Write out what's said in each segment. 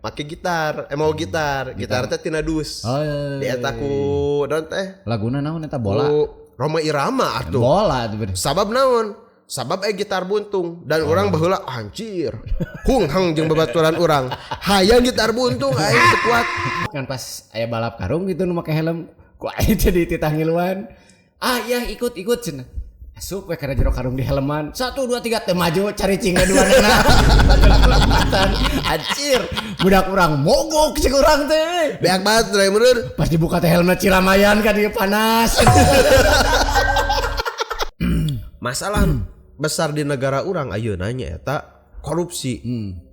Make gitar, mau gitar, gitar teh tina dus. Oh, iya. Di eta ku naon teh? Laguna naon eta bola? Ku Rhoma Irama atuh. Bola tuh bener. Sabab naon? Sabab gitar buntung dan orang baheula anjir. Hung hang jeung babaturan urang. Hayang gitar buntung aing teu kuat. Kan pas aya balap karung gitu nu make helm, ku aing jadi titah ngiluan. Ah iya ikut-ikut cenah. Asup we kana jero karung di helman. 1 2 3 teu maju cari cinga dua nana. Anjir, budak urang mogok cek urang teh. Beak banget teh bener. Pas dibuka teh helmna Ciramayan kan ieu panas. Masalah besar di negara urang ayeuna nya eta korupsi.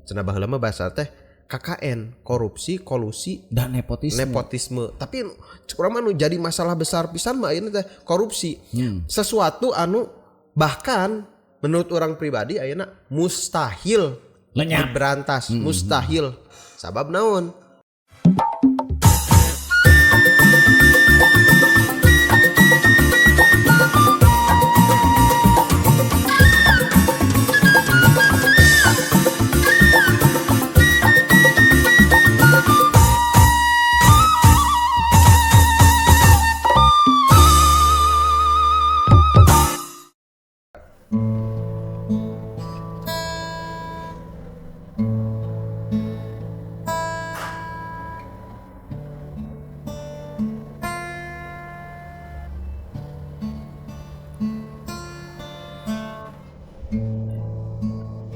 Cenah baheula mah bahasa teh KKN, korupsi, kolusi, dan nepotisme. Nepotisme. Tapi cek urang mah nu jadi masalah besar pisan mah ayeuna teh korupsi. Sesuatu anu bahkan menurut orang pribadi ayeuna mustahil lenyap, diberantas, mustahil. Sabab naon?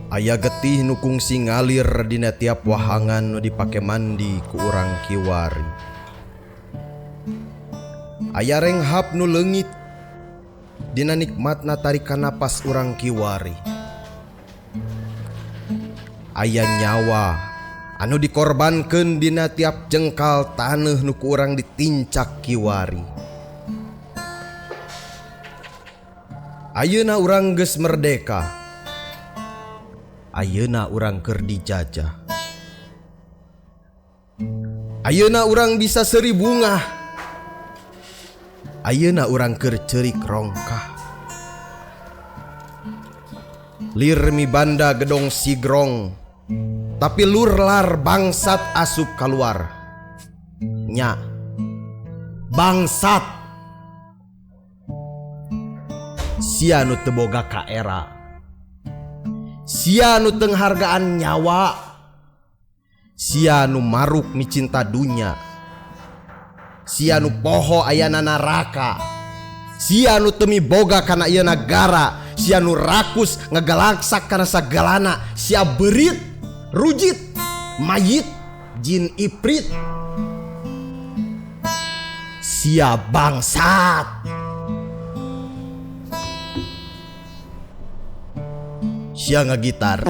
Aya getih nu kungsi ngalir dina tiap wahangan nu dipake mandi ku urang kiwari. Aya renghap nu leungit dina nikmatna tarikan napas urang kiwari. Aya nyawa anu dikorbankeun dina tiap jengkal taneuh nu ku urang ditincak kiwari. Ayeuna urang geus merdeka. Ayeuna urang keur dijajah. Ayeuna urang bisa seuri bungah. Ayeuna urang keur ceurik rongkah. Lir mibanda gedong sigrong, tapi lurlar bangsat asup kaluar. Nya bangsat. Sia nu teu boga kaera. Sia nu tenghargaan nyawa. Sia nu maruk micinta dunya. Sia nu poho ayana neraka. Sia nu teu miboga kana ieu nagara. Sia nu rakus ngagalaksak kana sagalana. Sia beurit, rujit, mayit, jin iprit. Sia bangsat. Sia ngagitar.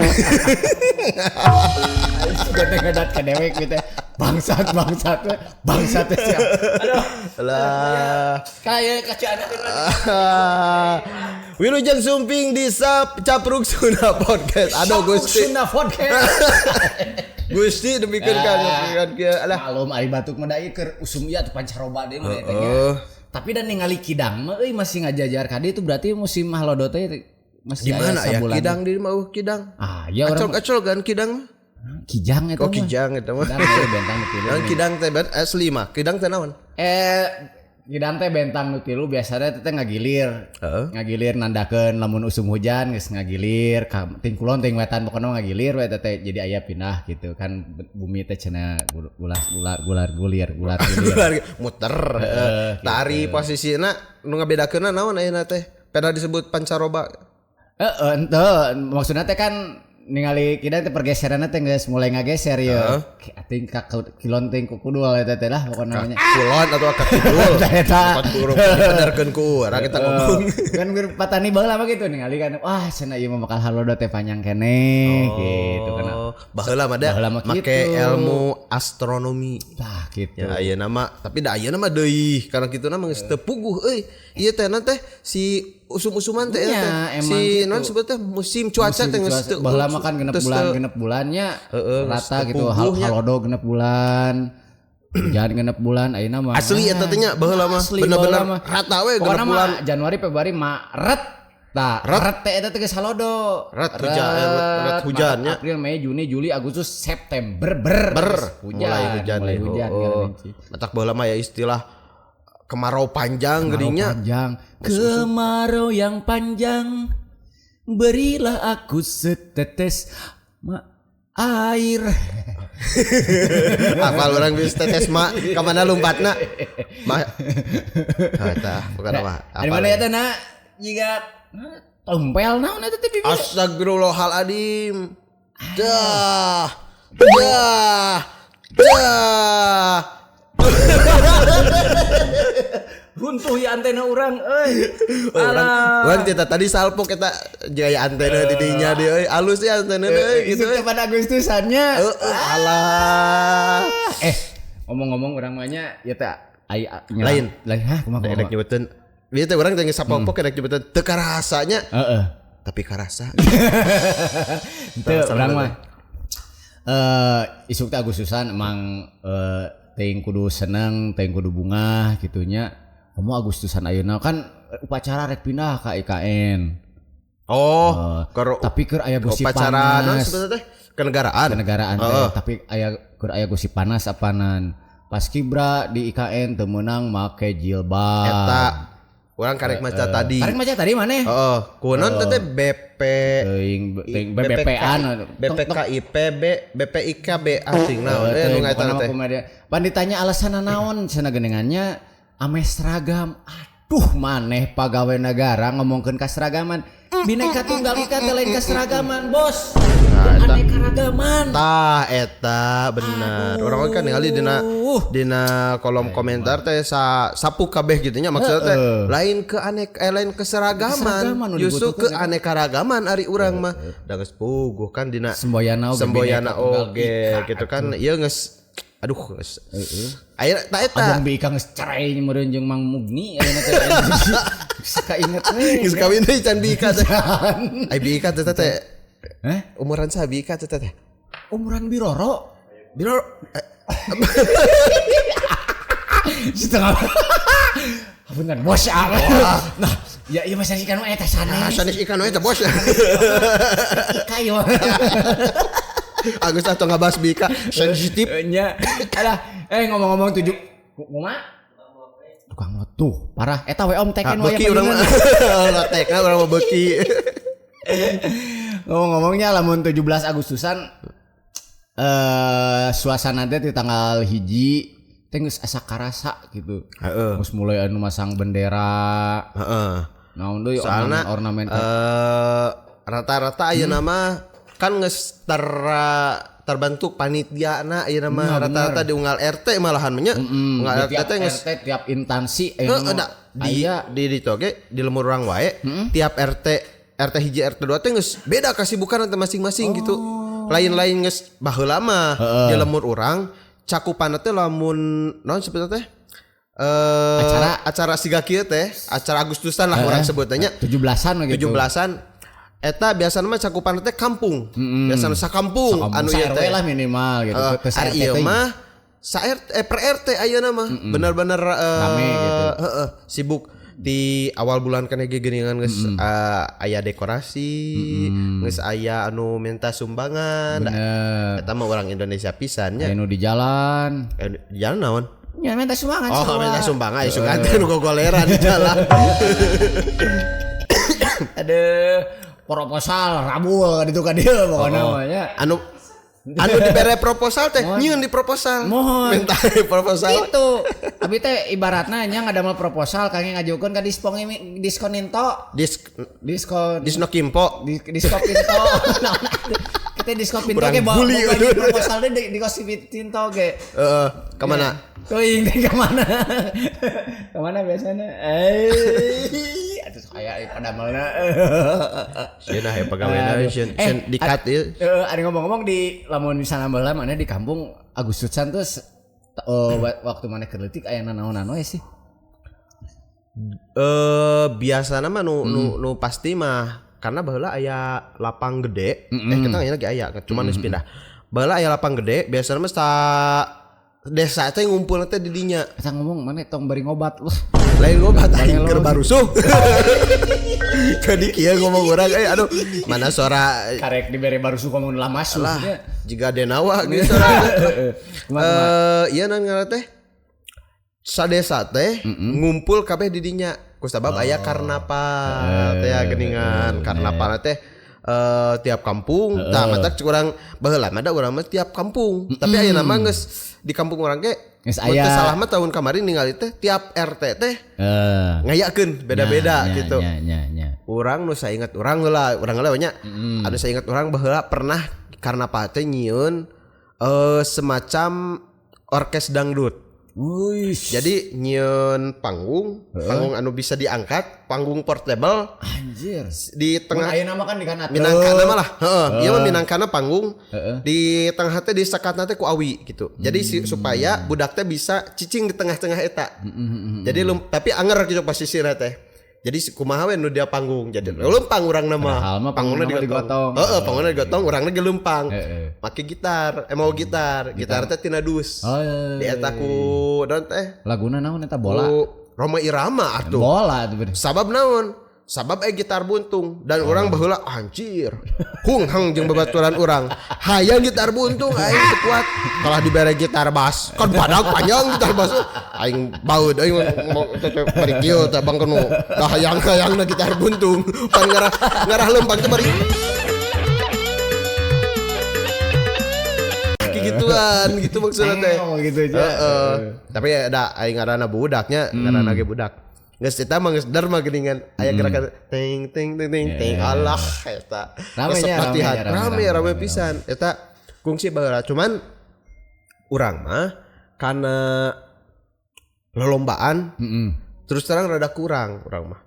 Sudah ngedat ka dewek gitu. Bangsat, bangsat, bangsat sia. Aduh. Lah. Kayak kacaan. Wilujeng sumping di Sap Capruk Sunda Podcast. Aduh Gusti. Sunda Podcast. Gusti demikian kan demikian kieu. Alah. Malum ari batuk mah da ieu keur usum ieu atuh pancaroba deui mah eta nya. Tapi dan ningali kidang mah euy masih ngajajar ka dieu itu berarti musim halodo teh masih di mana ya kidang di mah kidang. Ah, ya orang acol-acol kan kidang mah. Kijang eta mah. Oh, kijang eta mah. Kidang bentang nu tilu. Kidang teh asli mah. Kidang teh naon? Kidang teh bentang nu tilu biasana teh ngagilir. Ngagilir nandakeun lamun usum hujan geus ngagilir ka ting kulon ting wetan pokona ngagilir we teh jadi aya pindah gitu kan bumi teh cenah gulas gular gular gulir gular gulir. Muter. Tari posisina nu ngabedakeunna naon ayeuna teh? Pernah disebut pancaroba. Ente maksudnya teh kan ningali kidang teh pergeseranna teh geus mulai ngageser ya. Ating ka kilon ting ku kudul eta teh lah pokona namanya. Kulon atau ka kidul. Eta. Benerkeun ku urang kita ngomong. Kan keur patani baheula mah gitu ningali kan wah cenah ieu mah bakal halodo teh panjang keneh gitu kan. Baheula mah da make ilmu astronomi. Tah gitu. Ya ayeuna mah tapi da ayeuna mah deui karena kituna mah geus teu puguh euy. Ieu teh na teh si usum-usuman teh ya, si non sebutnya musim cuaca teh geus teu baheula mah kan genep bulannya rata gitu halodo genep bulan hujan genep bulan ayeuna mah asli eta teh nya baheula mah bener-bener rata we genep bulan Januari Februari Maret Tah, ret teh eta teh geus halodo. Ret hujan, ret hujannya. April, Mei, Juni, Juli, Agustus, September ber hujan. Mulai hujan. Mulai hujan. Matak baheula mah ya istilah kemarau panjang geuning nya. Panjang. Kemarau yang panjang, berilah aku setetes air. Apal orang bisa tetes ma ka mana lompatna? Ma. Eta bukan apa. Ari mana eta na? Jiga tompel naon eta teh bibir. Astagfirullahaladzim. Dah. Dah. Dah. Runtuh ya antena urang euy. Urang teh tadi salpok eta jaya antena di dinya deui euy. Alus ya antena euy gitu. Itu pada Agustusannya. Heeh, alah. Ngomong-ngomong urang mah nya ieu teh lain. Lain hah kumaha rek nyebuteun. Ieu teh urang teh geus sapokpok rek nyebuteun teu karasanya. Heeh. Tapi karasa. Teu urang mah. Isuk teh Agustusan emang teuing kudu seneng, teuing kudu bungah gitunya. Komo Agustusan ayeuna kan upacara rek pindah ka IKN. Oh, tapi keur aya gosip upacara panas. Upacara teh kenegaraan. Kenegaraan teh, tapi aya keur aya gosip panas apanan. Paskibra di IKN teu meunang make jilbab. Eta urang karek maca tadi. Karek maca tadi maneh? Heeh, kunaon teh BP teuing BPP-an BPKIP B BPIKB asing naon nu ngaita teh. Pan ditanya alasanna naon cenah geuningannya ameh seragam. Aduh maneh pagawe negara ngomongkeun kaseragaman. Bineka Tunggal Ika teh lain kaseragaman, Bos. Keanekaragaman. Tah eta bener. Urang kan ningali dina kolom komentar teh sapu kabeh gitu nya maksudna teh lain ke lain keseragaman, justru keanekaragaman ari urang mah. Da geus puguh kan dina semboyana oge gitu kan ieu geus aduh geus. Aya ta eta. Abang Bi Ika geus cerai meureun jeung Mang Mugni ayeuna teh. Geus kainget we. Geus kawin deui can Bi Ika teh. Ai Bi Ika teh teh. Hah? Umuran saha Bi Ika teh teh? Umuran Biroro. Biroro. Setengah. Apunten bos. Nah, ya ieu mah sanes ikan eta sanes. Nah, sanes ikan eta bos. Ika ieu. Agus atau ngabahas Bika sensitif nya. Alah, ngomong-ngomong tujuh kumaha? Tukang letuh, parah. Eta we om teken wae urang. Lotekna urang mah beuki. Ngomong-ngomongnya lamun 17 Agustusan suasana teh di tanggal 1 teh geus asa karasa gitu. Heeh. Geus mulai anu masang bendera. Heeh. Naon deui ornamen-ornamen rata-rata ayeuna mah kan geus terbentuk panitiana ayeuna mah rata-rata di unggal RT malahan nya. Unggal RT teh geus tiap instansi ayeuna di ditu oge di lemur urang wae tiap RT hiji RT 2 teh geus beda kasibukan teh masing-masing gitu. Lain-lain geus baheula mah di lemur urang cakupanna teh lamun naon sebutna teh acara siga kieu teh, acara Agustusan lah urang sebutna nya. 17-an gitu. 17-an. Eta biasana mah cakupan teh kampung. Biasana sakampung anu ieu teh lah minimal gitu. Ari ieu mah sa RT per RT ayeuna mah bener-bener rame gitu. Heeh, sibuk di awal bulan kan ge geuningan geus aya dekorasi, geus aya anu minta sumbangan. Eta mah urang Indonesia pisan nya. Anu di jalan. Di jalan naon? Ya minta sumbangan. Oh, minta sumbangan ya sugan teh nu gogoleran di jalan. Aduh. Proposal rabul ditu ka dieu pokona mah nya. Anu dibere proposal teh nyieun di proposal. Mohon. Minta proposal. Gitu. Abi teh ibaratna nya ngadamel proposal kangge ngajukeun ka diskoninto. Diskon Disnokimpo. Diskopinto. Kita diskopinto ge bawa proposal teh di diskopinto ge. Heeh, ka mana? Teuing teh ka mana? Ka mana biasana? Aduh saya padamelna. Sieun ah pegawena sieun dikat ieu. Heeh, ada ngomong-ngomong di lamun misalna baheula mana di kampung Agustusan tuh waktu mana keur leutik aya nanaonan we sih. Biasana mah nu pasti mah karena baheula aya lapang gede. Kita lagi aya cuman geus pindah. Baheula aya lapang gede biasana mah desa teh ngumpul teh di dinya. Eta ngomong mana tong bari ngobat lu. Lain ngobat aing keur barusuh. Jadi kieu ngomong urang aduh mana suara karek dibere barusuh ngomong lah masuk lah jiga denawa geus suara. Ieu naon ngaran teh? Sadesa teh ngumpul kabeh di dinya. Kusabab aya karnaval teh geuningan. Karnaval teh tiap kampung. Tah matak urang baheula mah da urang mah tiap kampung. Tapi ayeuna mah geus di kampung urang ge geus aya. Teu salah mah tahun kemarin ningali teh tiap RT teh ngayakeun beda-beda gitu. Urang nu sainget urang heula, urang heula nya. Anu sainget urang baheula pernah karnaval teh nyieun semacam orkes dangdut. Uish. Jadi nyieun panggung, panggung anu bisa diangkat, panggung portable. Anjir. Di tengah ayeuna mah kan di kana. Minangkana mah lah, heeh. Ieu mah minangkana panggung. Di tengah teh disekatna teh ku awi gitu. Jadi supaya budak teh bisa cicing di tengah-tengah eta. Jadi tapi anger gitu posisina teh. Jadi kumaha we nu dia panggung. Jadi leumpang urangna mah. Panggungna digotong. Heeh, panggungna digotong, urangna ge leumpang. Make gitar, mau gitar. Gitar teh tina dus. Di eta ku naon teh? Laguna naon eta bola? Rhoma Irama atuh. Bola atuh bener. Sabab naon? Sabab gitar buntung dan orang baheula anjir. Hung hang jeung babaturan urang. Hayang gitar buntung aing teu kuat. Kalah dibere gitar bass. Kan badag panjang gitar bass. Aing baud aing bari kieu tah bang kanu. Da hayang-hayangna gitar buntung. Pan ngarah leumpang teh bari gituan gitu maksudna teh. Oh gitu aja. Tapi ya da aing ngaranna budaknya, ngaranna ge budak. Geus eta mah geus der mah geuningan aya gerakan ting ting ting ting ting alah eta. Rame rame pisan. Eta kungsi baheula cuman urang mah kana lolombaan terus terang rada kurang urang mah.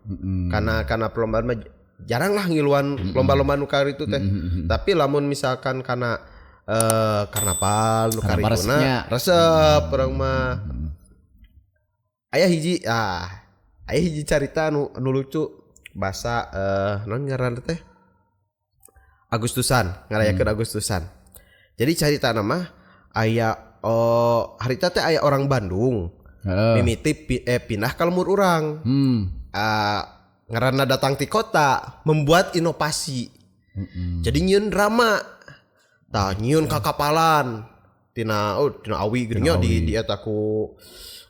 Karena perlombaan mah jarang lah ngiluan lomba-lomba nu karitu teh. Tapi lamun misalkan kana karnaval nu karituna resep urang mah. Aya hiji aya hiji carita nu lucu basa naon ngaranna teh Agustusan, ngarayakeun Agustusan. Jadi carita mah aya harita teh aya orang Bandung. Mimiti pindah ka lembur urang. Ngaranna datang ti kota membuat inovasi. Jadi nyieun drama. Tah nyieun kakapalan tina tina awi geuning nya di eta ku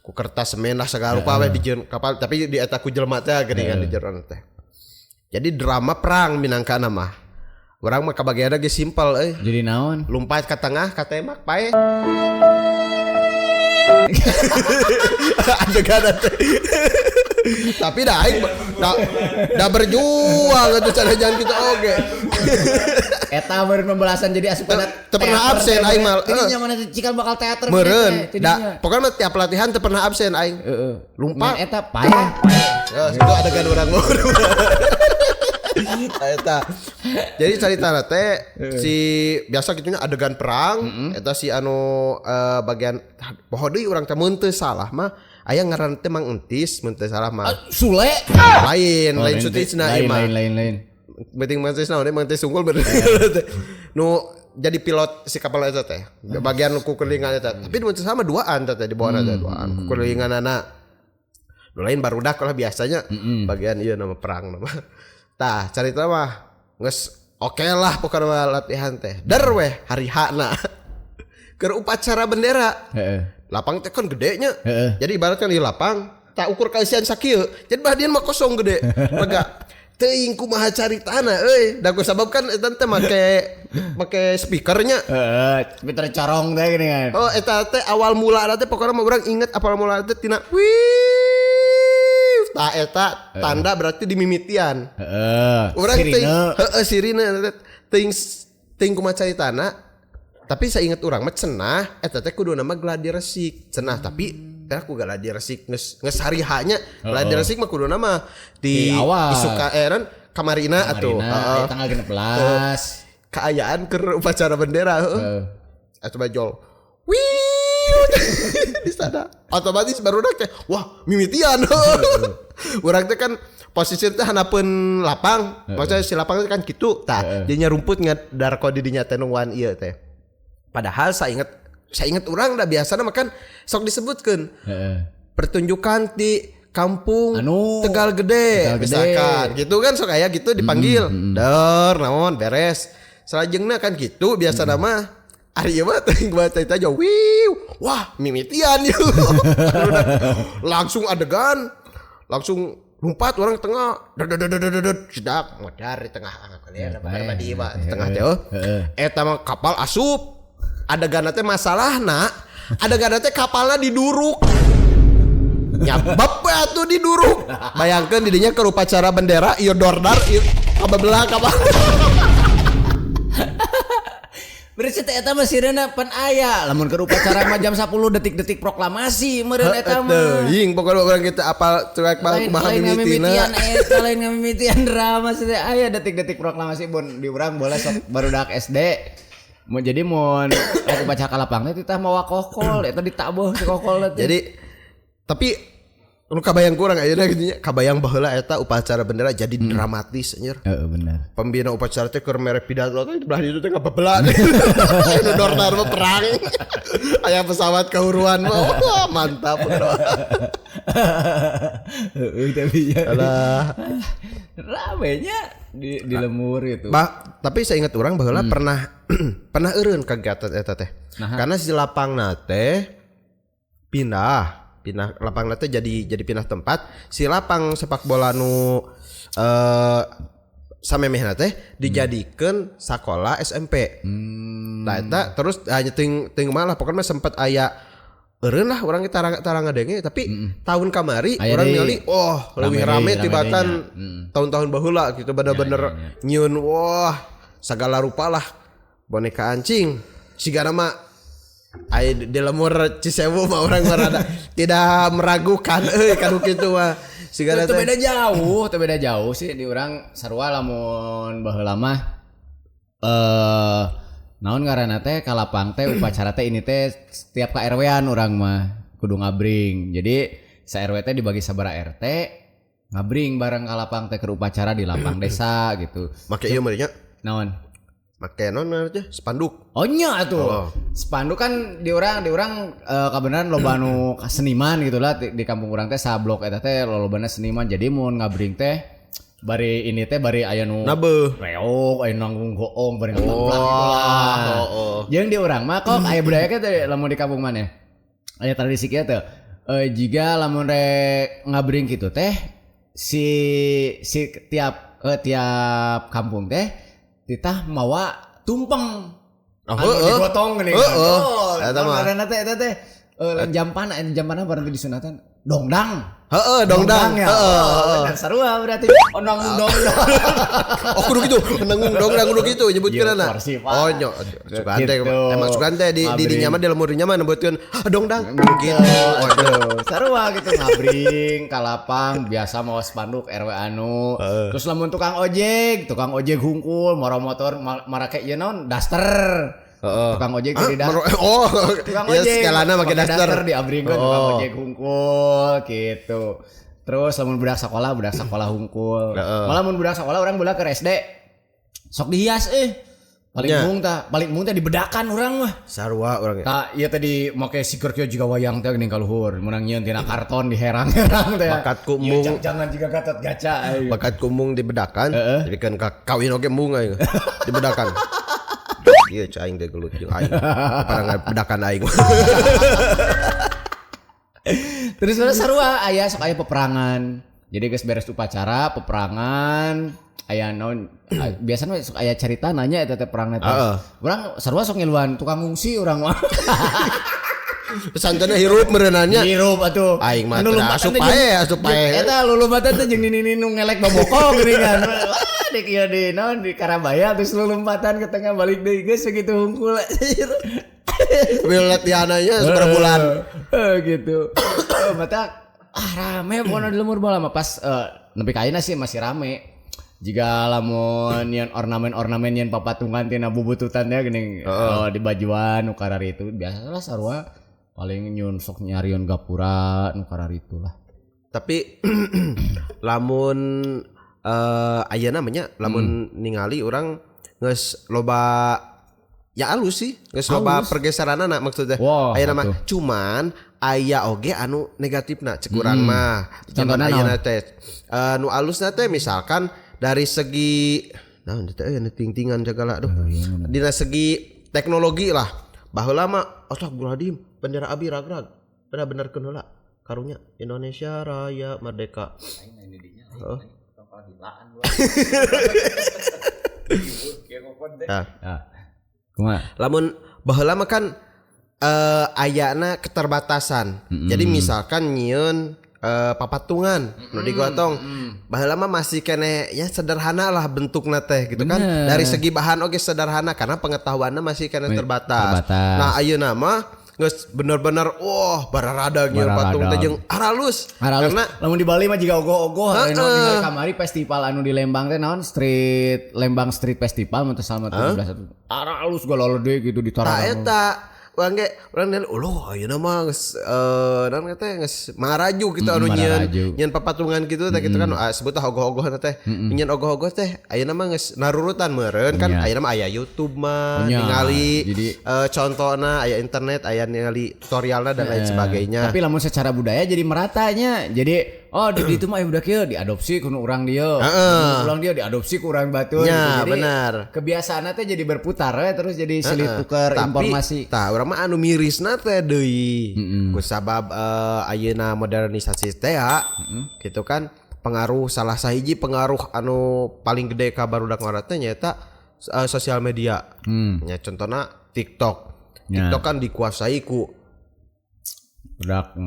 kertas semen lah segala rupa we dijieun kapal tapi di eta ku jelema teh geuningan di jeroan teh. Jadi drama perang minangkana mah. Urang mah kabagianna ge simpel euy. Jadi naon? Lumpat ka tengah ka tembak pae. Adegan teh. Tapi dah aing da berjuang atuh cara jangan kitu oge. Eta meureun pembalasan jadi asup kana teu pernah absen aing mah. Tidinya mana cikal bakal teater meureun. Da pokokna mah tiap latihan teu pernah absen aing. Heeh. Lumpat eta paeh. Ya situ adegan urang mah. Eta. Jadi caritana teh si biasa kitunya adegan perang eta si anu bagian poho deui urang teh mun teu salah mah aya ngaran teh Mang Entis mun teu salah mah. Sule. Lain, lain Sutisna ieu mah. Lain. Penting Mang Entis naon Mang Entis unggul bener. Nu jadi pilot si kapal eta teh. Bagian nu kukulingan eta. Tapi mun teu salah mah duaan teh di bawahna teh duaan. Kukulinganana. Nu lain barudak lah biasanya bagian ieu nama perang nama. Tah carita mah geus oke lah pokokna mah latihan teh. Der weh hari H-na. Keur upacara bendera. Lapang teh kan gedenya. Jadi ibaratkan di lapang tak ukur kaisian sakieu. Jadi bagian mah kosong gede. Lega. Teuing kumaha caritana euy. Da ku sabab kan eta teh make speakernya. Heeh, pinter corong teh gini kan. Oh eta teh awal mula teh pokokna mah urang inget awal mula teh tina wih. Tah eta tanda berarti dimimitian. Heeh. Urang teh heeh sirine teuing teuing kumaha caritana. Tapi saya ingat urang mah cenah eta teh kudu nama gladi resik cenah tapi teh aku gladi resik geus hari H-nya gladi resik mah kudu nama di isuka kamarina atuh tanggal 16 kaayaan keur upacara bendera heeh atuh bajol wih di sana otomatis baru teh wah mimitian urang teh kan posisi teh hanapeun lapang maksudnya si lapang teh kan kitu tah jadinya rumput ngadarko di dinya teh nungguan ieu teh. Padahal saya ingat orang dah biasana makan sok disebutkeun. Pertunjukan di kampung Anu, Tegal Gede, Tegal Gede. Misalkan gitu kan sok aya gitu dipanggil. Der naon beres. Salajengna kan gitu biasa nama ari ieu mah teuing baca aja wiu wah mimitian ieu. Langsung adegan langsung lompat orang tengah ded sidak modar di tengah kalian apa di mah di tengah teh oh. Eta mah kapal asup adegan teh masalahna adegan teh kapalna diduruk nyabab we atuh diduruk bayangkeun di dinya keur upacara bendera ieu dordar ieu kabebelah kapal. Berarti teh eta mah sireuna pan aya lamun keur upacara mah jam 10 detik-detik proklamasi meureun eta mah. Teuing pokokna urang kita apal cuek bal kumaha mimitina. Eta lain ngamimitian drama sih aya detik-detik proklamasi bon di urang bola sok barudak SD. Mau jadi mun rek upacara ka lapang teh titah mawa kokol eta ditabuh si kokol teh. Jadi tapi nu kabayang kurang ayeuna gitu nya kabayang baheula eta upacara bendera jadi dramatis anjir. Heeh bener. Pembina upacara teh keur mere pidato teh di belah ditu teh ngabebela. Nu dordar mah perang. Aya pesawat kahuruan mah wah, mantap. Heeh tapi ya. Alah. Ramenya di lemur gitu. Bah, tapi saya ingat orang baheula pernah pernah eureun kegiatan eta teh. Karena si lapangna teh pindah lapang teh jadi pindah tempat. Si lapang sepak bola nu samemehna teh dijadikeun sakola SMP. Nah eta terus hanya ting malah pokoknya sempat aya eureun lah urang tara ngadenge tapi tahun kamari urang ningali oh leuwih rame tibatan tahun-tahun baheula gitu bener-bener nyieun wah sagala rupa lah boneka anjing sigana mah ai di lemur Cisewu mah orang merada tidak meragukan euy kanu kitu mah sigana teh beda jauh sih di urang sarua lamun baheula mah naon ngaranna teh ka lapang teh upacara teh ini teh setiap ka RW-an urang mah kudu ngabring. Jadi sa RW teh dibagi sabaraha RT ngabring bareng ka lapang teh keur upacara di lapang desa gitu. Make ieu mah nya. Naon? Make naon aja spanduk. Oh nya atuh. Oh. Spanduk kan di urang kabeneran loba nu seniman gitu lah di kampung urang teh sablok eta teh lolobana seniman. Jadi mun ngabring teh bari ini teh bari aya nu reog aya nanggung goong bari ngatamplak gitu lah. Jeung di urang mah kok aya budaya teh lamun di kampung maneh. Aya tradisi kieu teh. Jiga lamun rek ngabring kitu teh si tiap kampung teh titah mawa tumpeng. Anu digotong geuning. Heeh. Eta mah. Ngaranna teh eta teh jampana bareng disunatan dongdang. Heeh, dongdang. Heeh. Dan sarua berarti nanggung dongdang. Oh kudu kitu, nanggung dongdang kudu kitu nyebutkeunana. Oh nya sugan teh emang sugan teh di dinya mah di lemur dinya mah nyebutkeun dongdang gitu. Waduh, sarua gitu ngabring ka lapang biasa mawa spanduk RW anu. Terus lamun tukang ojek hungkul moro motor marake ieu naon daster. Tukang ojek di daster. Oh, tukang ojek. Sekalana make daster diabringkeun tukang ojek hungkul gitu. Terus lamun budak sekolah hungkul. Malah mun budak sekolah urang bola ke SD. Sok dihias Paling mung teh dibedakan urang mah. Sarua urang. Tah ieu teh make siker kieu jiga wayang teh geuning ka luhur, meunang nyieun tina karton diherang-herang teh. Bakat ku mung. Jangan jiga Gatot Kaca. Bakat ku mung dibedakan, jadikeun ka kawin oge mung aing. Dibedakan. Iya cai aing teh gelut jeung aing. Parang bedakan aing. Terus mana sarua aya sok aya peperangan. Jadi geus beres upacara peperangan aya naon biasana sok aya carita nanya eta teh perang eta. Urang sarua sok ngiluan tukang ngungsi urang mah. Pesantrenna hirup meureunannya. Hirup atuh. Aing mah asup pae, asup pae. Eta lulumpatan teh jeung nini nu ngelek baboko geuningan. Wah, dek ieu di naon di Karabaya terus lulumpatan ke tengah balik deui geus sakitu hungkul. Wil latihannya seberapa bulan. Gitu. Mata rame pokona di lemur bola mah pas nepi ka ayeuna sih masih rame. Jika lamun nyeun ornamen-ornamen nyeun papatungan tina bubututan nya geuning di bajuan nu karari itu biasalah sarua paling nyun sok nyarion gapura nu karari itulah. Tapi lamun ayeuna mah nya lamun ningali urang geus loba Ya alus sih, geus loba pergeseranana maksudnya. Wow, aya nama cuman aya oge anu negatifna cek urang mah. Contohna ayeuna teh nu alusna teh misalkan dari segi naon teh aya ting-tingan segala aduh. Dina segi teknologi lah. Baheula mah astagfirullahaladzim bendera abi ragrag. Bener-benerkeun heula. Karunya Indonesia Raya Merdeka. Heeh. Nah. Lamun baheula mah kan ayana keterbatasan. Jadi misalkan nyieun papatungan nu digotong. Baheula mah masih keneh ya sederhana lah bentukna teh gitu kan. Dari segi bahan oge sederhana karena pengetahuanna masih keneh terbatas. Nah ayeuna mah geus bener-bener wah bararada nyieun patung teh jeung aralus. Karena lamun di Bali mah jiga ogoh-ogoh anu ningali kamari festival anu di Lembang teh naon street Lembang Street Festival mun teu salah 17 aralus galolede gitu di tarang. Tah eta urang ge urang dan uluh ayeuna mah geus naon teh geus maraju gitu anu nyieun papatungan gitu teh gitu kan sebut tah ogoh-ogohna teh. Nyieun ogoh-ogoh teh ayeuna mah geus narurutan meureun kan ayeuna mah aya YouTube mah ningali contona aya internet aya ningali tutorialna dan lain sebagainya. Tapi lamun secara budaya jadi meratanya. Jadi oh di ditu mah budak ieu diadopsi ku urang dieu. Urang dieu diadopsi ku urang batur gitu. Jadi benar. Kebiasaanna teh jadi berputar we terus jadi silih tuker informasi. Tah urang mah anu mirisna teh deui. Ku sabab ayeuna modernisasi teh gitu kan pengaruh salah sahiji pengaruh anu paling gede ka barudak ngora teh nyaeta sosial media. Nya contohna TikTok. TikTok kan dikuasai ku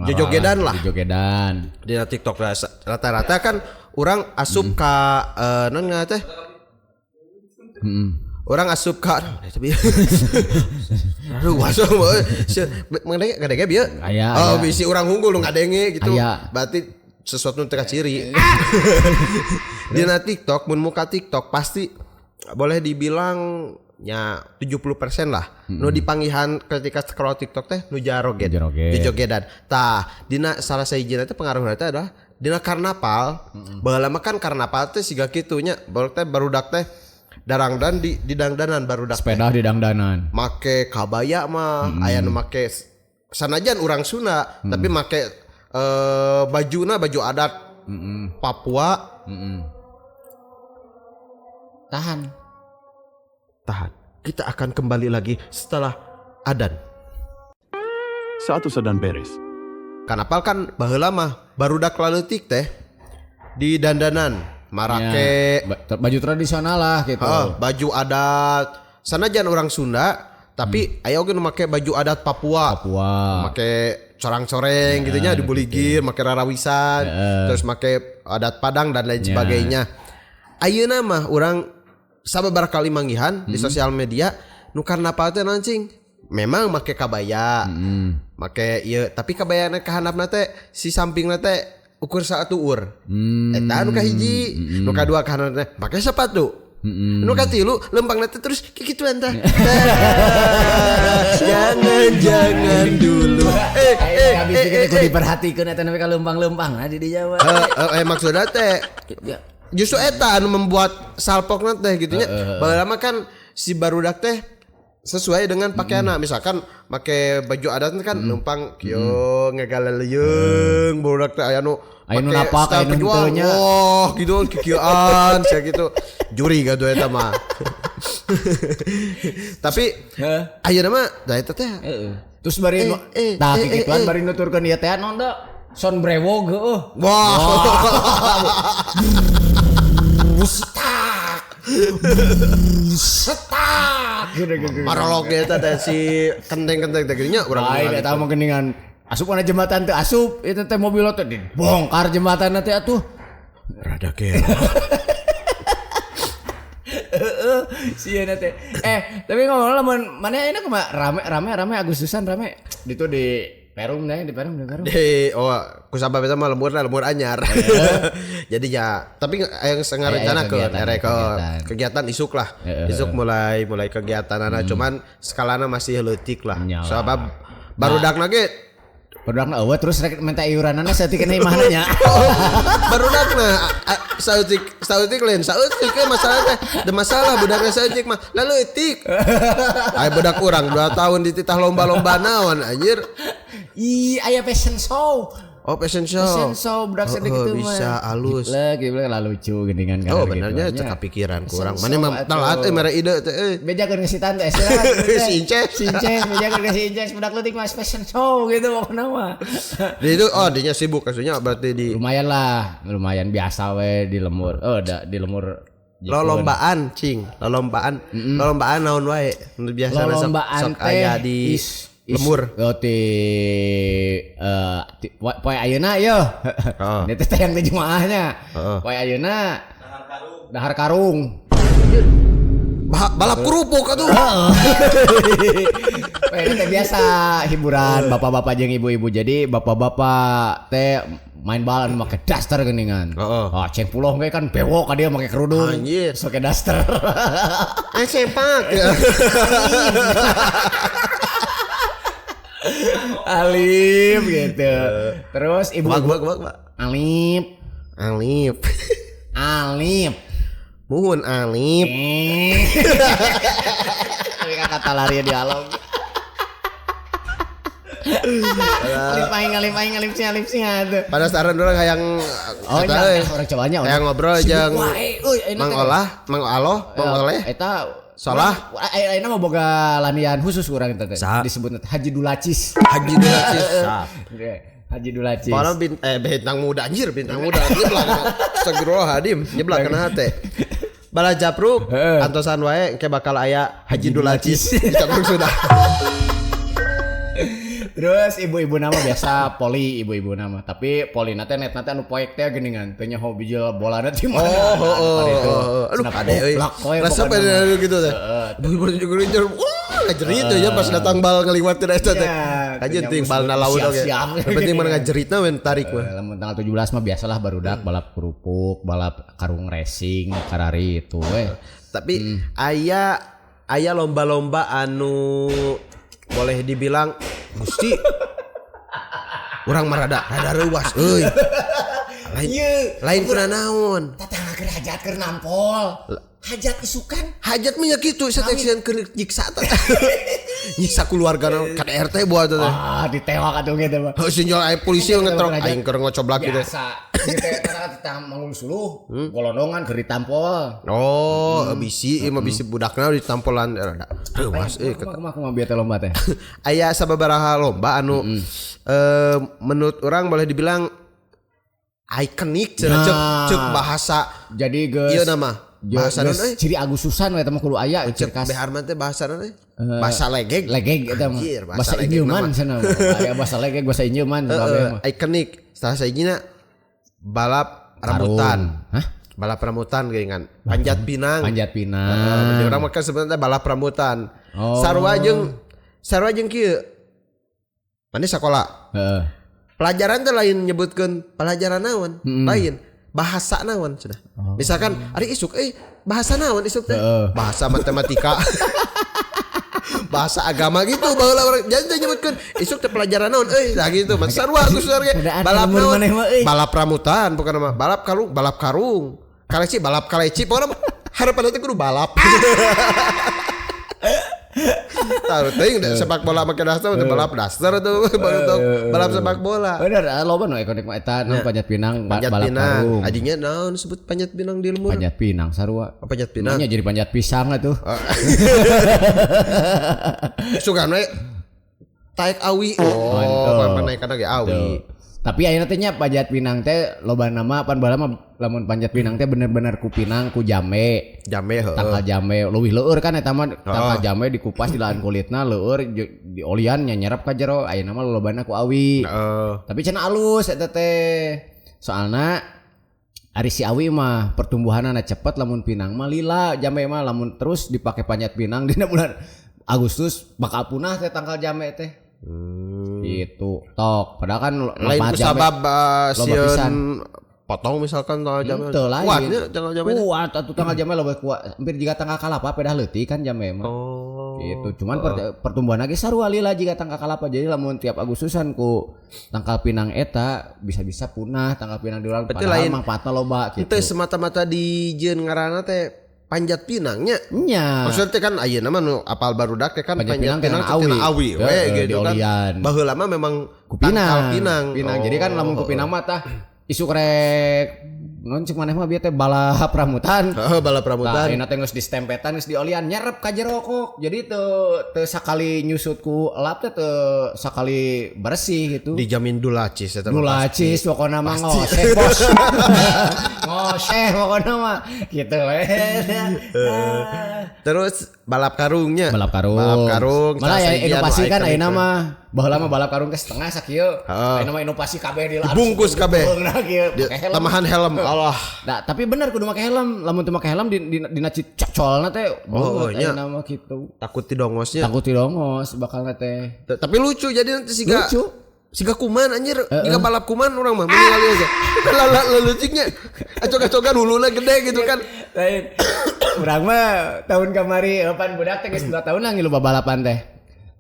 jojogedan lah. Jojogedan. Dina TikTok rata-rata kan orang asup ka non teh. Orang asup ka tapi aduh asup mengenai ngadenge bieu. Oh bisi urang unggul nu ngadenge gitu. Berarti sesuatu nu teu kaciri. Dina TikTok mun muka TikTok pasti boleh dibilang nya 70% lah. Nu dipanggihan ketika scroll TikTok teh nu jaroget. Jojogedan. Tah, dina salah sahijina teh pengaruhna teh adalah dina karnaval. Baheula mah kan karnaval teh siga kitu nya, barudak teh barudak teh darangdan di dangdanan barudak. Sepeda di dangdanan. Make kabaya mah, aya nu make sanajan urang Sunda, tapi make bajuna baju adat Papua. Tahan. Tahan. Kita akan kembali lagi setelah adan. Satu sedan beres. Karnaval kan baheula mah barudak laleutik teh di dandanan marake ya, baju tradisional lah gitu. Baju adat. Sanajan orang Sunda tapi aya oge nu make baju adat Papua. Make corang-coreng gitu nya dibuligir, make rarawisan, terus make adat Padang dan lain sebagainya. Ayeuna mah urang sababaraha kali manggihan di sosial media nu karnaval teh naon cing? Memang make kabaya. Make ieu tapi kabayana kahandapna teh si sampingna teh ukur satuur. Eta nu kahiji, nu kadua kahandapna teh make sepatu. Nu katilu lempangna teh terus kikituan tah. Jangan dulu. Habis kitu kudu diperhatikeun eta nepi ka lempang-lempangna di dinya mah. Maksudna teh justru eta anu membuat salpokna teh gitu nya. Baheula mah kan si barudak teh sesuai dengan pakaianna. Misalkan make baju adat kan numpang kieu ngegaleleung barudak teh aya nu make style pejuang. Wah, gitu kikieuan sia gitu. Juri gaduh eta mah. Tapi ayeuna mah da eta teh. Terus bari tah kikituan bari nuturkeun ieu teh naon da? Son brewog heueuh. Wah. Setak. Setak. Marolog eta teh si kenteng-kenteng teh geunya urang. Lain eta mah geuningan asup kana jembatan teh asup eta teh mobil teh dibongkar jembatan teh atuh. Rada kere. Heeh, sieuna teh. Tapi ngomong lamun mana enak mah rame Agustusan rame. Ditu di Perum deh, di Perum, di Perum. Di, oh, kusabab eta mah lembur anyar. Jadi ya, tapi yang ngarencana ke erek kegiatan isuk lah. Isuk mulai kegiatan anak, cuman skalana masih leutik lah. Sabab barudakna ge Badakna eueuh terus rek minta iuranana saeutik keneh imahna nya. Barudakna saeutik saeutik lain saeutik ke masalah teh. Da masalah budakna saeutik mah laleutik. Aya budak urang 2 tahun dititah lomba-lomba naon anjir. Ih, aya fashion show. Oh, fashion show. Fashion show budak saeutik kitu mah. Bisa alus. Giblek lah lucu geuningan Oh, benernya cek kapikiran kurang. Mana mah telat euy mere ide teh euy. Bejakeun ka si tante si Inces. Si Inces bejakeun ka si Inces budak leutik mah fashion show gitu pokona mah. Di itu oh dinya sibuk aslinya berarti di lumayan lah, lumayan biasa we di lemur. Oh, da, di lemur lolombaan cing, lolombaan. Lolombaan naon wae nu biasana sok aya di lemur. Oh ti poe ayeuna yeuh. Ini teh yang teh jemaahnya. Poe ayeuna dahar karung. Balap kerupuk atuh. Poe teh biasa hiburan bapak-bapak jeung ibu-ibu. Jadi bapak-bapak teh main bal anu make daster geuningan. Ah ceng puloh ge kan bewok ka dia make kerudung. Anjir. Sok daster. Sempak. Alif gitu. Terus ibu bak. Alif. Alif. Alif. Muhun alif. Kata lari di alam. Alif aing alif aing alif sih alif sih atuh. Pada saran urang hayang oh nya orang cobanya hayang ngobrol jeung Mang Olah, Mang Aloh, Mang Oleh. Eta Salah. Ayeuna mah boga lanian khusus urang eta teh. Disebutna Haji Dulacis. Haji Dulacis. Haji Dulacis. Para bintang muda anjir, bintang muda nyeblak. Astagfirullahaladzim, nyeblak kana hate. Bala japruk antosan wae engke bakal aya Haji Dulacis. Dicapruk sudah. Terus ibu-ibu nama biasa poli ibu-ibu nama, tapi poli nate net nate anu poek teh geuningan teu nyaho bijil bolana ti mana. Oh. Aduh kade euy. Rasa pada gitu teh. Ibu-ibu juga wah ngajerit ya pas datang bal ngaliwat teh eta teh. Kajeun ting balna laut oge. Penting mana ngajeritna we tarik mah. Lamun tanggal 17 mah biasalah barudak balap kerupuk, balap karung racing, karari itu we. Tapi aya lomba-lomba anu boleh dibilang Gusti urang mah rada reuas euy. Lain kuna naon. Tatangga keur hajat keur nampol. Hajat isukan. Hajat mah nya kitu sateksian keur nyiksa teh. Nyiksa keluargana KDRT buat teh. Ah ditewak atuh ge teh mah. Heuh sinjol aya polisi ngetrok aing keur ngocoblak kitu. Biasa. Ieu teh tatangga manggung suluh, golondongan keur ditampol. Oh, bisi ieu mah bisi budakna ditampolan rada. Reuas euy. Kumaha bieu teh lomba teh? Aya sababaraha lomba anu menurut orang boleh dibilang ikonik cenah cek bahasa. Jadi geus ieu nama bahasa naon euy? Ciri Agustusan we eta mah kudu aya ciri khas. Behar mah teh bahasa naon euy? Bahasa legeg. Legeg eta mah. Bahasa Injuman cenah. Aya bahasa legeg bahasa Injuman kabeh mah. Ikonik. Salah sahijina balap rambutan. Hah? Balap rambutan geuningan. Panjat pinang. Panjat pinang. Jadi urang mah kan sebenarnya balap rambutan. Sarua jeung kieu. Mane sakola. Heeh. Pelajaran teh lain nyebutkeun pelajaran naon, lain bahasa naon sudah. Misalkan ari isuk euy bahasa naon isuk teh? Bahasa matematika. Bahasa agama gitu baheula urang jadi nyebutkeun isuk teh pelajaran naon euy lah gitu. Mah sarua Agus ge balap naon? Balap rambutan pokona mah, balap karung, balap karung. Kaleci balap kaleci pokona mah harapan teh kudu balap. Taruh teuing sepak bola make daster balap daster tuh balap sepak bola. Bener loba nu ikonik mah eta naon panjat pinang, balap karung. Adinya naon sebut panjat pinang di lemur? Panjat pinang sarua. Oh, panjat pinang. Nya jadi panjat pisang atuh. Sugan we taek awi. Oh, panaikana ge awi. Tapi ayeuna teh nya panjat pinang teh loba nama pan baheula mah lamun panjat pinang teh bener-bener ku pinang ku jambe. Jambe heueuh. Tangkal jambe leuwih leueur kan eta mah tangkal jambe dikupas dilaan kulitna leueur diolian nya nyerap ka jero ayeuna mah lolobana ku awi. Heeh. Tapi cenah alus eta teh. Soalna ari si awi mah pertumbuhanna cepet lamun pinang mah lila jambe mah lamun terus dipake panjat pinang dina bulan Agustus bakal punah teh tangkal jambe teh. Gitu tok padahal kan lain ku sabab sieun potong misalkan tanggal jambe kuatnya tanggal jambe kuat atuh tanggal jambe loba kuat hampir jiga tanggal kalapa pedah leutik kan jambe mah. Oh Gitu. Cuman pertumbuhan lagi sarua lila jiga tangkal kalapa. Jadi lamun tiap Agustusan ku tangkal pinang eta bisa-bisa punah tangkal pinang di urang padahal mangfaatna loba gitu. Teu semata-mata dijieun ngaranna teh panjat pinangnya. Nya. Maksudnya teh kan ayeuna mah nu apal barudak teh kan panjat pinang tina awi we gitu kan. Baheula mah memang ku pinang. Pinang. Pinang. Jadi kan lamun ku pinang mah tah isuk rek non cek maneh mah bieu teh balap rambutan. Heeh, balap rambutan. Tah ayeuna teh geus distempetan geus diolian nyerep ka jero kok. Jadi teu sakali nyusut ku elap teh teu sakali bersih gitu. Dijamin dulacis eta mah. Dulacis pokona mah ngoseh bos. Ngoseh pokona mah gitu we. Terus balap karungnya. Balap karung. Balap karung. Malah ya inovasi kan ayeuna mah baheula mah balap karung teh setengah sakieu. Ayeuna mah inovasi kabeh di bungkus kabeh. Tambahan helm. Allah. Nah, tapi bener kudu make helm. Lamun teu make helm dina cocolna teh oh, ayeuna mah kitu. Takut didongosnya. Takut didongos bakalna teh. Tapi lucu jadi nanti siga. Lucu. Siga kuman anjir, siga balap kuman urang mah ningali aja. Laluciknya acok-acokan huluna gede gitu kan. Lain. Urang mah tahun kamari pan budak teh geus 2 tahun lah ngilu babalapan teh.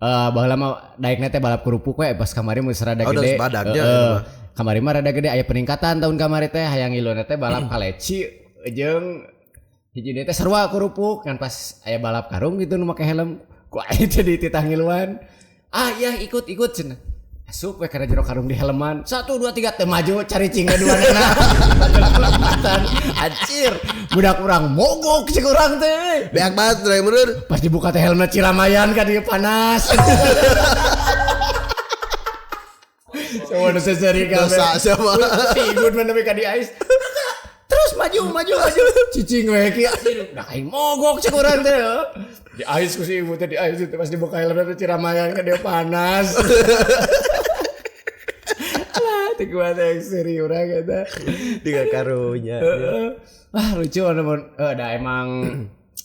Baheula mah daekna teh balap kerupuk we pas kamari mun rada gede. Kamari mah rada gede aya peningkatan tahun kamari teh hayang ngiluna teh balap kaleci jeung hiji deui teh sarua kerupuk kan pas aya balap karung gitu nu make helm ku aing teh dititah ngiluan. Ah iya ikut cenah. Asup we kana jero karung di helman. 1 2 3 teu maju cari cingga dua nana. Anjir, budak urang mogok cik urang teh. Beak banget teh bener. Pas dibuka teh helmna Ciramayan kan ieu panas. Semua nu seseri kabeh. Dosa siapa? Si Igun mah nepi ka di ais. Terus maju. Cicing we kieu. Nah aing mogok cik urang teh. Di ais ku si ibu teh di ais teh pas dibuka helmna teh Ciramayan kan dia panas. Lah teh kuat yang seri urang eta. Tiga karunya. Wah lucu anu da emang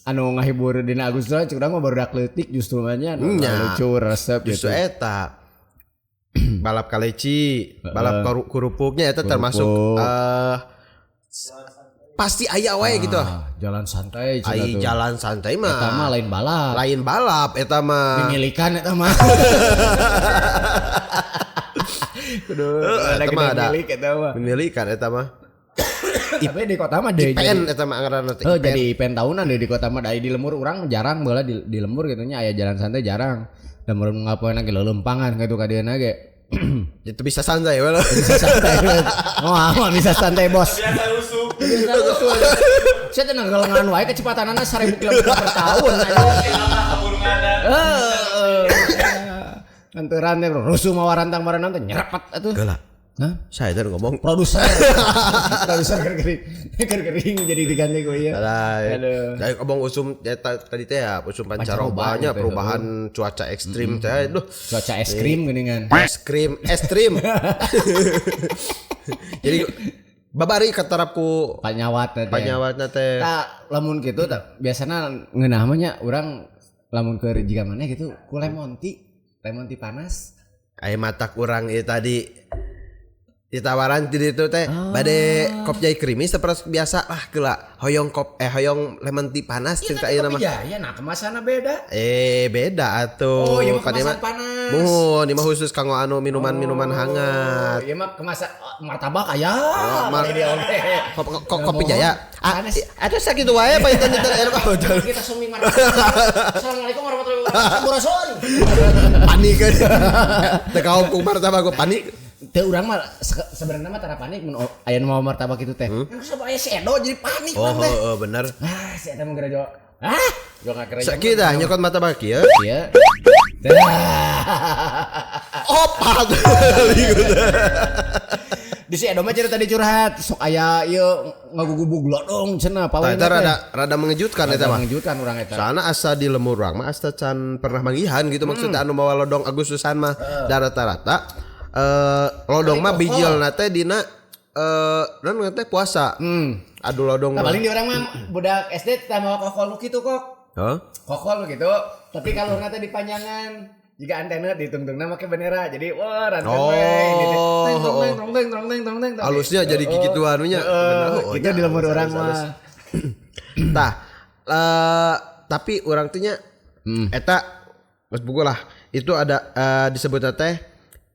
anu ngahibur dina Agustus cik urang mah barudak leutik justru mah nya lucu resep gitu. Justru eta. Balap kaleci, balap kerupuknya eta termasuk pasti aya wae gitu. Jalan santai ai jalan santai mah. Eta mah lain balap. Lain balap eta mah. Mimilikan eta mah. Kudu ada milik eta mah. Mimilikan eta mah. Tapi di kota mah deh IPN eta mah ngaranna teh. Oh, jadi IPN tahunan deh di kota mah. Di lembur urang jarang baheula di lembur gitu nya aya jalan santai jarang. Da mun ngapoeuna ge leuleumpangan kitu ka dieuna ge. Itu bisa santai we. Bisa santai. Oh, bisa santai bos. Biasa rusuh. Biasa rusuh. Saya teh ngegelengan wae kecepatanana 1000 km per tahun. Heeh. Anteran teh rusuh mawa rantang maranang teh nyerepet atuh. Geula. Hah? Saya teh ngomong produser. Produser kering jadi diganti ku ieu. Aduh. Dari ngomong usum ya, tadi teh ya usum pancarobanya perubahan cuaca ekstrim teh aduh. Cuaca es krim geuningan. Es krim, ekstrim. Jadi babari katarap ku panyawat teh. Panyawatna teh. Tah lamun kitu tah biasana ngeunah mah nya urang lamun keur jiga maneh gitu ku lemon tea panas. Aya matak urang ieu tadi ditawaran di ditu teh bade kopi jai creamy seperti biasa lah geula hoyong kop hoyong lemon tea panas cerita ieu mah. Iya, nah kemasanna beda. Beda atuh. Oh, ieu mah kemasan panas. Muhun, ieu mah khusus kanggo anu minuman-minuman hangat. Ieu mah kemasan martabak aya. Oh, kopi jaya. Atuh sakitu wae panginten kita sumi martabak. Assalamualaikum warahmatullahi wabarakatuh. Panik kan. Teu kaum ku martabak ku panik. Teu urang mah sebenarnya mah tara panik mun aya nu mawa martabak kitu teh. Kan sok aya si Edo jadi panik oh, mah teh. Oh, bener. Ah, si eta mah geura jawab. Ah, jo ngageura. Sakieu tah nyokot martabak ieu. Ieu. Opat. Di si Edo mah cerita tadi curhat, sok aya ieu ngagugubug lodong cenah paweuna teh. Eta rada mengejutkan eta mah. Mengejutkan urang eta. Soalna asa di lemur urang mah asa can pernah manggihan gitu maksudnya anu mawa lodong Agustusan mah da rata-rata lodong mah bijilna teh dina naon teh puasa. Aduh lodong. Nah, paling di urang mah budak SD teh mawa kokol nu kitu kok. Hah? Kokol gitu. Tapi kalau teh dipanjangan jika antena ditungtungna make bendera. Jadi wah rantai we ini teh. Teng teng teng teng teng teng. Halusnya jadi gitu anunya. Gitu di lemur urang mah. Tah tapi urang teh nya Eta geus buku lah. Itu ada disebutna teh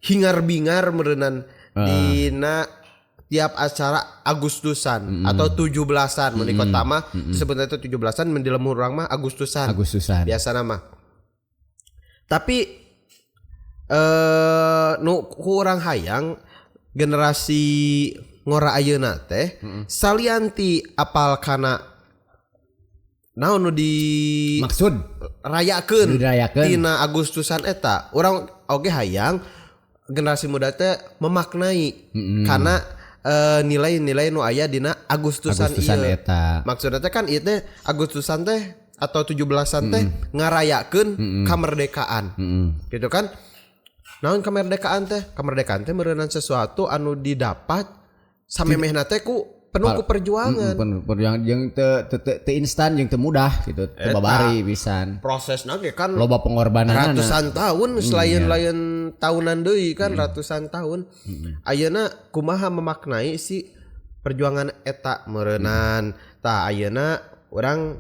hingar-bingar meureunnan dina tiap acara Agustusan atau 17-an mun di kota mah disebutna teh 17-an, mun di lembur urang mah Agustusan. Agustusan. Biasa nama. Tapi nu ku urang hayang generasi ngora ayeuna teh salian ti apal kana naon nu di Maksud rayakeun dirayakeun. Tina Agustusan eta, urang oge hayang generasi muda teh memaknai karena nilai-nilai nu aya dina Agustusan, Agustusan ieu. Eta. Maksudnya teh kan ieu teh Agustusan teh atau 17-an teh ngarayakeun kemerdekaan. Gitu kan? Naon kemerdekaan teh? Kemerdekaan teh meureunan sesuatu anu didapat samemehna teh ku penuh ku perjuangan. Perjuangan jeung teu teu teu teu instan jeung teu mudah gitu, teu Eta. babari pisan. Prosesna ge kan Loba pengorbanan. Ratusan tahun, selain lain tahunan deui kan ratusan tahun. Ayeuna kumaha memaknai si perjuangan eta meureunan. Tah, ayeuna urang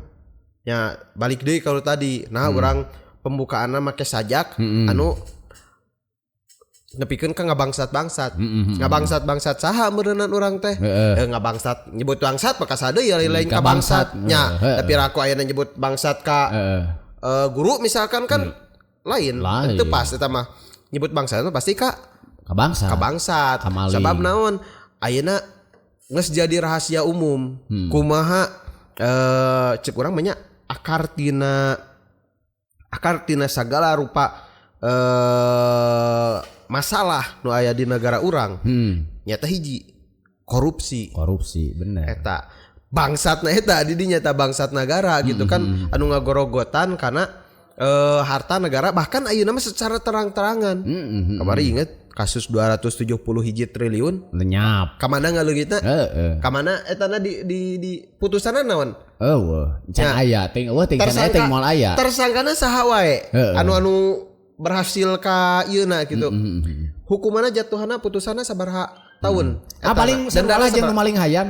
nya balik deui kalau tadi. Nah, urang pembukaanna make sajak anu nepikeun ka ngabangsat-bangsat. Ngabangsat-bangsat saha meureunan urang teh? Ngabangsat, nyebut bangsat maka sadeui ya lain ka Ka bangsat. Bangsat nya. Tapi aku ayeuna nyebut bangsat ka guru misalkan kan lain, Lain. itu pas eta mah nyebut bangsat itu pasti ka Ka bangsa. Ka bangsat. Ka maling. Sebab naon, ayeuna geus jadi rahasia umum kumaha cek urang banyak akar tina segala rupa masalah nu aya di negara urang nyata hiji, korupsi. Korupsi, bener. Eta bangsatna, eta di dinya eta bangsat negara gitu kan, anu ngagorogotan karena harta negara, bahkan ayeuna mah secara terang-terangan. Kamari inget kasus 270 hiji triliun Lenyap. Kamana ngaleungitna? Kamana etana di putusanna naon? Eueuh, can aya, ting eueuh, ting can aya, ting moal aya. Tersangkana saha wae anu anu berhasil ka ieuna gitu, hukumanna jatuhana putusanna sabaraha tahun? Ah, paling Dendana salah jeung nu sabaraha? maling hayam.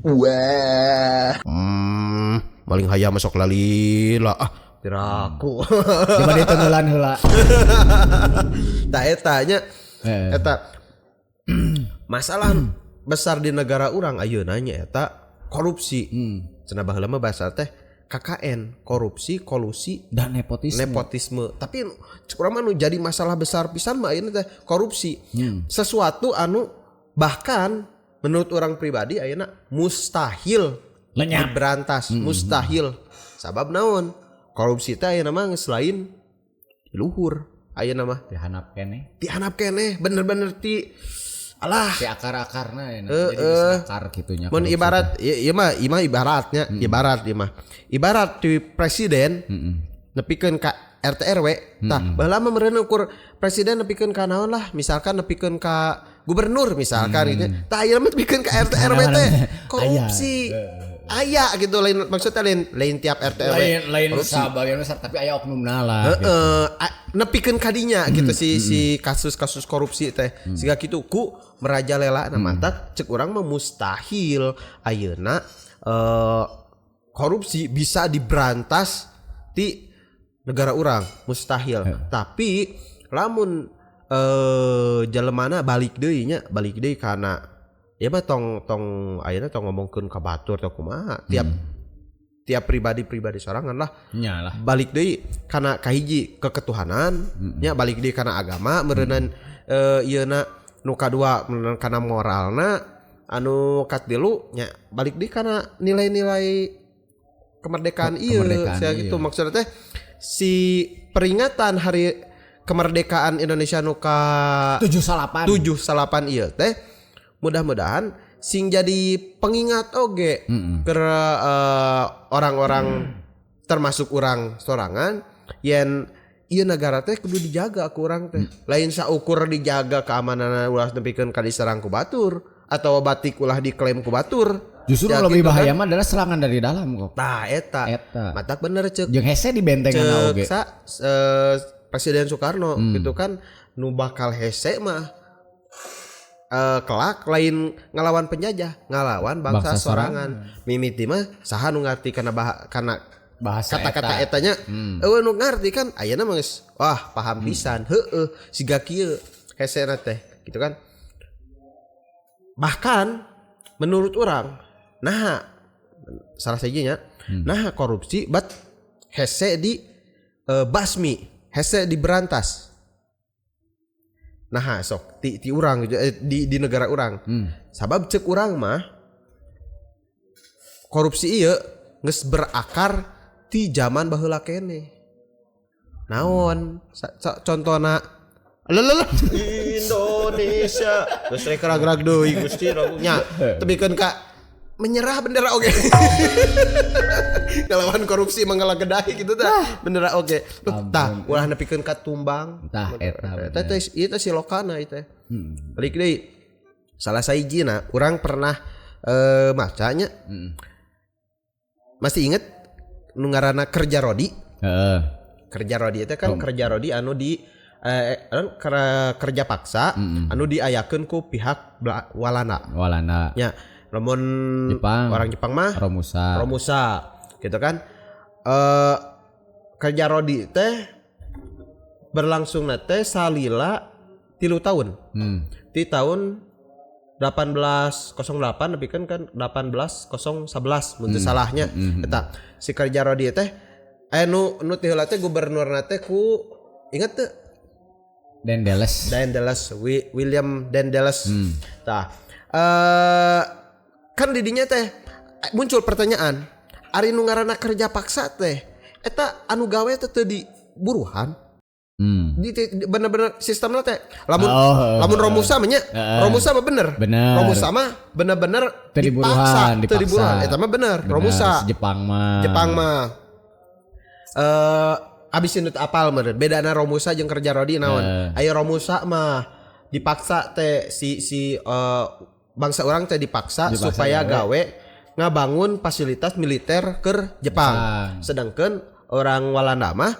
Wah. Maling hayam masuk lalila. Ah, piraku. Coba diteuneulan heula. Tah, eta nya. Eta masalah besar di negara urang ayeuna nya eta korupsi. Cenah baheula mah bahasa teh KKN, korupsi, kolusi, Dan nepotisme. Nepotisme. Tapi cek urang mah nu jadi masalah besar pisan mah ayeuna teh korupsi. Sesuatu anu bahkan menurut urang pribadi ayeuna mustahil Lenyap. Diberantas, mustahil. Sabab naon? Korupsi teh ayeuna mah geus lain di luhur ayeuna mah. Dihanap keneh. Dihanap keneh, bener-bener ti alah. Di akar-akarna ya. Jadi geus akar kitu nya. Mun korupsi ibarat ieu mah, ieu mah ibaratnya, ibarat ieu mah. Ibarat di presiden nepikeun ka RT RW, tah baheula mah meureun ukur presiden nepikeun ka naon lah, misalkan nepikeun ka gubernur misalkan gitu. Tah, ayeuna mah nepikeun ka RT RW teh korupsi. Aya gitu, lain maksudnya lain lain tiap RT RW. Lain lain sebagian besar, tapi aya oknumna lah gitu. Heeh, nepikeun kadinya gitu si si kasus-kasus korupsi teh. Siga kitu ku merajalela. Nah, matak cek urang mah mustahil ayeuna korupsi bisa diberantas di negara urang, mustahil. Tapi lamun jelemana balik deui nya, balik deui karena ya mah tong tong ayeuna tong ngomongkeun ka batur atau kumaha, tiap tiap pribadi-pribadi sorangan lah. Nya lah. Balik deui karena kahiji keketuhanan nya, balik deui karena agama meureunan ieu na, nu kadua meureunan kana moralna, anu katilu nya balik deui kana nilai-nilai kemerdekaan ieu. Kemerdekaan, saya iya. gitu maksudnya teh si peringatan hari kemerdekaan Indonesia nu ka 78. 78 ieu teh mudah-mudahan sing jadi pengingat oge ke orang-orang termasuk urang sorangan yen ieu negara teh kudu dijaga ku urang teh, lain saukur dijaga keamanan ulah nepikeun ka diserang ku batur atau batik ulah diklaim ku batur. Justru Ya, lebih gitu bahaya kan. mah adalah serangan dari dalam kok. Tah, eta. Eta. Matak bener cek Jeung hese di bentengan cek oge. sa Presiden Soekarno gitu kan, nu bakal hese mah kelak lain ngelawan penjajah, ngelawan bangsa, Bangsa sorangan. Mimiti mah saha nu ngarti kana kana Bahasa kata-kata eta. Etanya eueuh nu ngarti kan ayeuna mah geus wah paham pisan, heueuh, siga kieu hesena teh gitu kan. Bahkan menurut urang nah salah sajinya nah korupsi bat hese di basmi, hese di berantas. Nah sok ti urang gitu, di negara urang. Sabab cek urang mah korupsi ieu geus berakar ti zaman baheula keneh. Naon? Contona Lalalala. Indonesia. Geus rek gerak deui Gusti nya. Tebikeun ka menyerah bendera oge. Ngelawan korupsi mengelagedahi gitu tah. Bendera oge. Tah ulah nepikeun ka tumbang. Tah eta. Eta teh ieu teh si lokana ieu teh. Balik deui. Salah sahijina urang pernah macanya. Masih inget nu ngaranna kerja rodi? Heeh. Kerja rodi itu kan kerja rodi anu di kerja paksa anu diayakeun ku pihak Walanda. Walanda. Ya, lamun Jepang. Orang Jepang mah Romusa. Romusa gitu kan. Kerja rodi teh berlangsung teh salila 3 tahun. Di tahun 1808 tapi kan 18011 mun teu salahnya. Eta si kerja rodi teh nu ti heula teh gubernurna teh ku inget teu? Daendels. Daendels, William Daendels. Tah. Kan didinya teh muncul pertanyaan, ari nu ngaranna kerja paksa teh eta anu gawe teh teu di buruhan. Di bener-bener sistemna teh. Lamun lamun Romusa mah nya, Romusa mah bener. Romusa mah bener-bener dipaksa, teu diburuhan. Eta mah bener, Romusa. Jepang mah. Jepang mah. Abis itu apal meureun bedana Romusa jeung kerja rodi naon. Ayo Romusa mah dipaksa teh si bangsa orang teh dipaksa supaya gawe ngabangun fasilitas militer ke Jepang. Sedangkan orang Walanda mah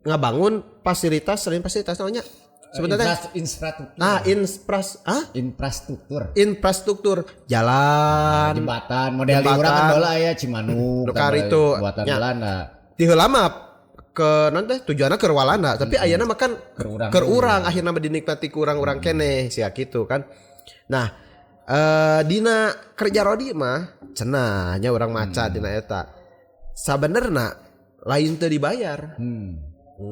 ngabangun fasilitas selain fasilitas namanya sebenarnya infrastruktur. Nah, infrastruktur. Infrastruktur jalan, jembatan, model di urang kan baheula aya Cimanuk, buatan Belanda. Ti heula mah ke nanti tujuannya ke Walanda, tapi ayeuna mah kan ke urang akhirna mah dinikmati ku urang-urang keneh sia kitu kan. Nah, dina kerja rodi mah cenah nya urang maca dina eta. Sabenerna lain teu dibayar.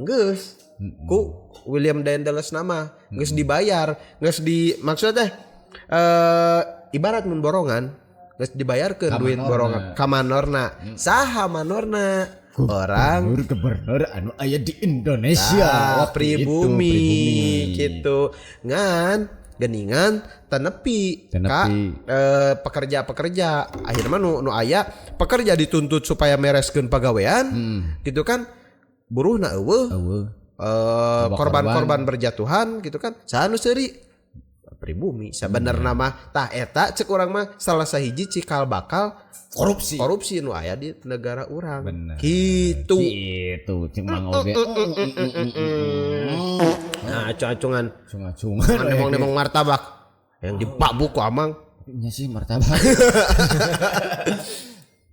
Geus ku William Daendels nama geus dibayar, geus di maksudnya teh ibarat mun borongan geus dibayarkeun duit borongan ka manorna. Saha manorna? Orang gubernur anu aya di Indonesia, nah, pribumi gitu ngan geningan tenepi ka pekerja-pekerja akhirnya mah nu aya pekerja dituntut supaya mereskeun pagawean gitu kan, buruhna eueuh, korban-korban berjatuhan gitu kan, saha nu seuri pribumi sabenerna mah. Tah eta cek urang mah salah sahiji cikal bakal korupsi nu aya di negara urang. Gitu. Gitu cek Mang oge. Nah, acung-acungan. Acung-acungan. Nemong-nemong martabak yang dipabuk ku Amang. Nya sih martabak.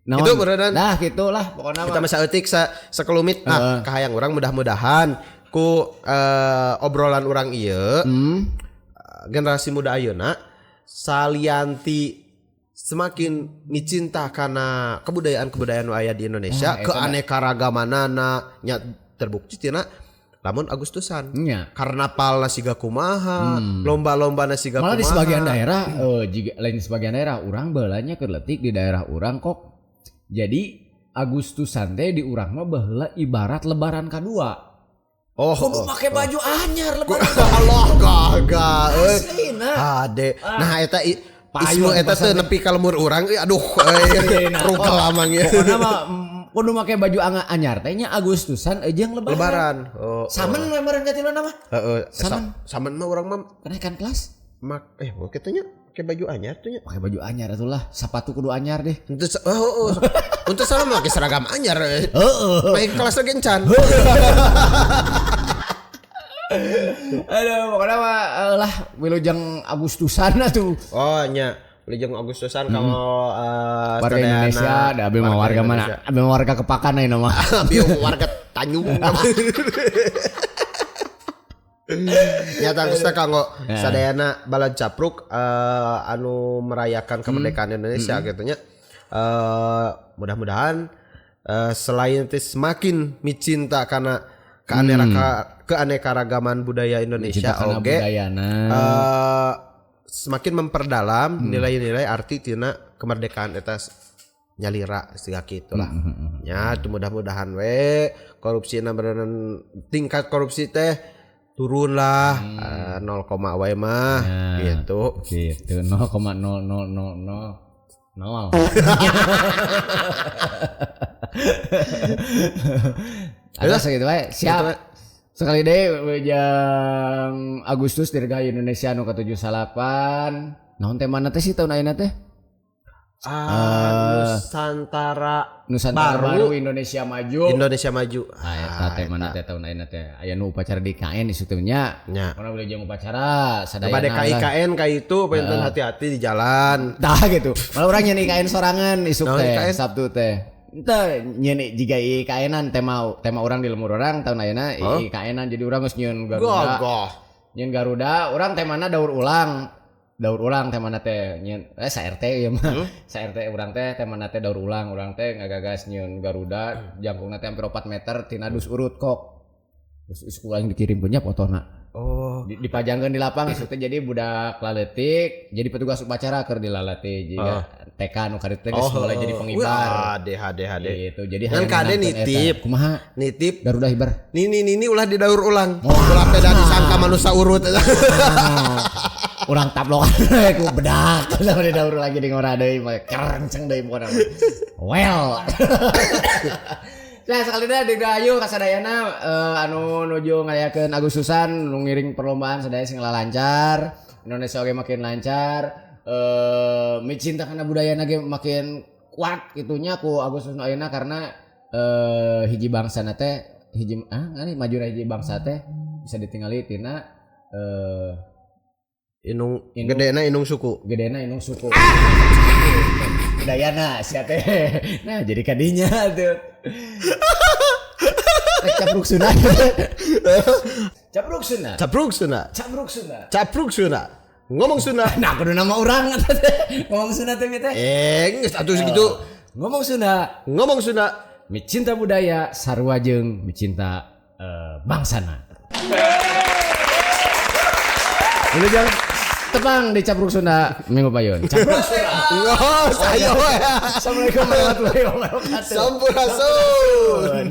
Itu beneran. Nah, gitulah pokoknya. Kita masa eutik sakelumit. Nah, kahayang urang mudah-mudahan ku obrolan urang ieu generasi muda ayeuna salianti semakin micinta karena kebudayaan-kebudayaan nu aya di Indonesia, keanekaragamanana nya terbukti tina lamun Agustusan. Karnaval siga kumaha, lomba-lomba siga kumaha. Malah di sebagian daerah jika lain sebagian daerah urang baheulanya keur leutik di daerah urang kok. Jadi Agustusan teh di urang mah baheula ibarat lebaran kadua. Oh, kudu make baju anyar lebaran. Allah gagah euy. Ade. Nah eta ismu eta teh nepi ka lemur urang euy aduh euy rungkel amang ieu. Pokona mah kudu make baju anyar teh nya Agustusan jeung lebaran. Lebaran. Oh. Samen we meureun katiluna mah. Heeh. Samen mah urang mah kenaikan kelas. Mak kitu nya pakai baju anyar tuh nya. Pakai baju anyar atulah, sepatu kudu anyar deh. Untuk untuk salah make seragam anyar. Heeh. Make kelas lagi encan. Aduh, pokoknya mah lah wilujeng Agustusan atuh. Oh nya. Wilujeng Agustusan kanggo Warga sadayana. Indonesia, da abi mah warga mana? Indonesia. Abi mah warga Kepakan ayeuna mah. Abi warga Tanjung. Ya tangkusna kanggo sadayana balad capruk anu merayakan kemerdekaan Indonesia gitu nya. Mudah-mudahan selain itu semakin micinta karena keanekaragaman budaya Indonesia Cinta kana oge budayana. Semakin memperdalam nilai-nilai arti tina kemerdekaan eta nyalira siga kitu lah. Ya, tuh mudah-mudahan we korupsi beneran tingkat korupsi teh turun lah 0, wae mah gitu. Gitu 0,0000 0. Ada segitu wae. Siap. Sekali deh wilujeng Agustus Dirgahayu Indonesia nu ke-78. Naon temana teh sih tahun ayeuna teh? Nusantara Nusantara Baru Indonesia Maju. Indonesia Maju. Ah eta temana teh tahun ayeuna teh. Aya nu upacara di IKN di situ nya. Nya. Karena wilujeng upacara sadayana. Bade ka IKN ka itu penten hati-hati di jalan. Tah gitu. Malah urang nyeun IKN sorangan isuk teh IKN? Sabtu teh. Entah nyeun jiga IKN-an tema orang di lemur orang tahun ayeuna IKN-an jadi urang geus nyieun Garuda. Gagah. Nyieun Garuda, urang temana daur ulang. Daur ulang temana teh nyieun sa RT ieu mah. Sa RT urang teh temana teh daur ulang, urang teh ngagagas nyieun Garuda jangkungna teh hampir 4 meter tina dus urut kok. Terus isuk aing dikirim punya fotona. Oh, dipajangkeun di lapang isuk teh jadi budak laletik, jadi petugas upacara keur dilalati jiga TK nu karit teh geus mulai jadi pengibar. Wah, HD. Gitu. Jadi kan kade nitip. Kumaha? Nitip Garuda hibar. Nini ulah didaur ulang. Ulah peda disangka manusia urut. Urang taplokan ku bedak sama didaur lagi di ngora deui mah kerenceng deui pokona. Well. Nah sekali deh Dirgahayu kasadayana anu nuju ngayakeun Agustusan nu ngiring perlombaan sadaya sing lancar, Indonesia oge makin lancar, micinta kana budayana ge makin kuat kitunya ku Agustus nu ayeuna karena hiji bangsana teh hiji majuna hiji bangsa teh bisa ditingali tina inung gedena inung suku. Gedena inung suku. Budayana sia teh. Nah jadi kadinya tuh. Capruk Sunda. Capruk Sunda. Capruk Sunda. Capruk Sunda. Capruk Sunda. Ngomong Sunda. Nah kudu nama urang eta teh. Ngomong Sunda teh teh. Geus atuh segitu. Ngomong Sunda. Ngomong Sunda. Micinta budaya sarua jeung micinta bangsana. Wilujeng tepang di Capruk Sunda Minggu Payun. Capruk Sunda. Ngos ayo. Assalamualaikum warahmatullahi wabarakatuh. Sampurasun.